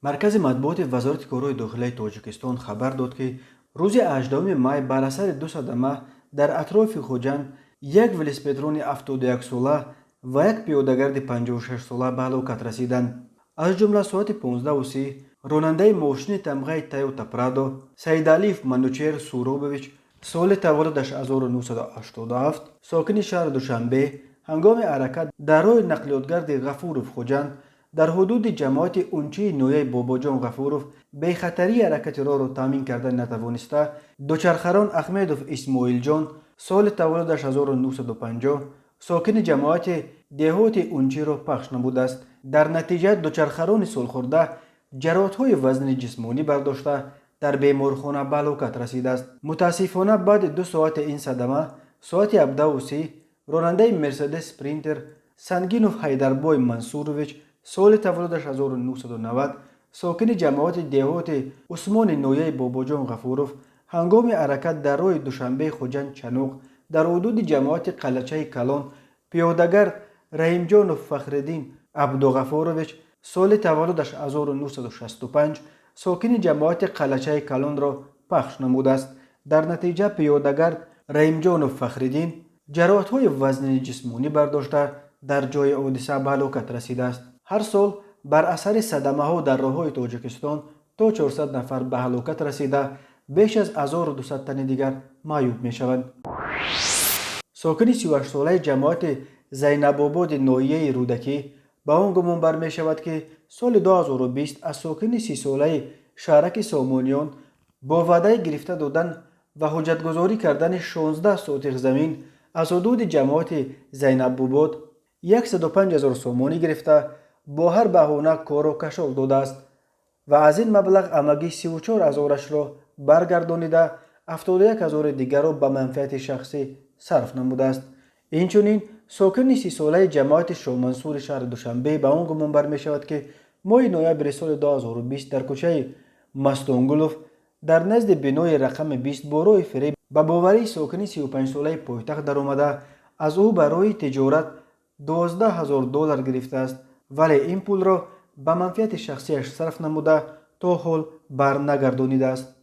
Маркази матбуоти Вазорати корҳои дохилаи Тоҷикистон хабар дод, ки рӯзи 18 май бар асари ду садама дар атрофи Хуҷанд як велосипедрони 71-сола ва як пиёдагарди 56-сола ба ҳалокат расиданд. Аз ҷумла, соати 15:30 ронандаи мошини тамғаи Тойота Прадо Саидалиев Манучер Суробович, соли таваллудаш 1987, сокини шаҳри Душанбе, ҳангоми ҳаракат дар роҳи нақлиётгарди Ғафуров Хуҷанд дар ҳудуди ҷамоати Унчии ноҳияи Бобоҷон Ғафуров бехатарии ҳаракати роҳро таъмин карда натавониста, дучархарон Ахмедов Исмоилҷон, соли таваллудаш 1950, сокини ҷамоати деҳоти Унчиро пахш намудааст. Дар натиҷа дучархарони солхӯрда ҷароҳатҳои вазнини ҷисмонӣ бардошта, дар беморхона ба ҳалокат расидааст. Мутаассифона, баъди 2 соати ин садама, соати 17:30, ронандаи Мерседес Спринтер Сангинов Ҳайдарбой Мансурович, соли таваллудаш 1990, сокини ҷамоати деҳоти Усмони ноҳияи Бобоҷон Ғафуров, ҳангоми ҳаракат дар роҳи Душанбе Хуҷанд Чаноқ дар ҳудуди ҷамоати Қалъачаи Калон пиёдагард Раҳимҷонов Фахриддин Абдуғафурович, соли таваллудаш 1965, сокини ҷамоати Қалъачаи Калонро пахш намудааст. Дар натиҷа пиёдагард Раҳимҷонов Фахриддин ҷароҳатҳои вазнини ҷисмонӣ бардошта, дар ҷои ҳодиса ба ҳалокат расидааст. Ҳар сол бар асари садамаҳо дар роҳҳои Тоҷикистон то 400 нафар ба ҳалокат расида, беш аз 1200 тани дигар маъюб мешаванд. Сокини 38-солаи ҷамоати Зайнабободи ноҳияи Рӯдакӣ ба он гумонбар мешавад, ки соли 2020 аз сокини 30-солаи шаҳраки Сомониён бо ваъдаи гирифта додан ва ҳуҷҷатгузорӣ кардани 16 сотих замин аз ҳудуди ҷамоати Зайнабобод 105 ҳазор сомонӣ гирифта, бо ҳар баҳона корро кашол додааст ва аз ин маблағ амагӣ 34 ҳазорашро баргардонида, 71 ҳазори дигарро ба манфиати шахсӣ сарф намудааст. Инчунин, сокини 30-солаи ҷамоати Шоҳмансури шаҳри Душанбе ба он гумонбар мешавад, ки моҳи ноябри соли 2020 дар кӯчаи Мастонгулов дар назди бинои рақами 20 бо роҳи фиреб ба боварии сокини 35-солаи пойтахт даромада, аз ӯ барои тиҷорат 12 ҳазор доллар гирифтааст, вале ин пулро ба манфиати шахсиаш сарф намуда, то ҳол барнагардонидааст.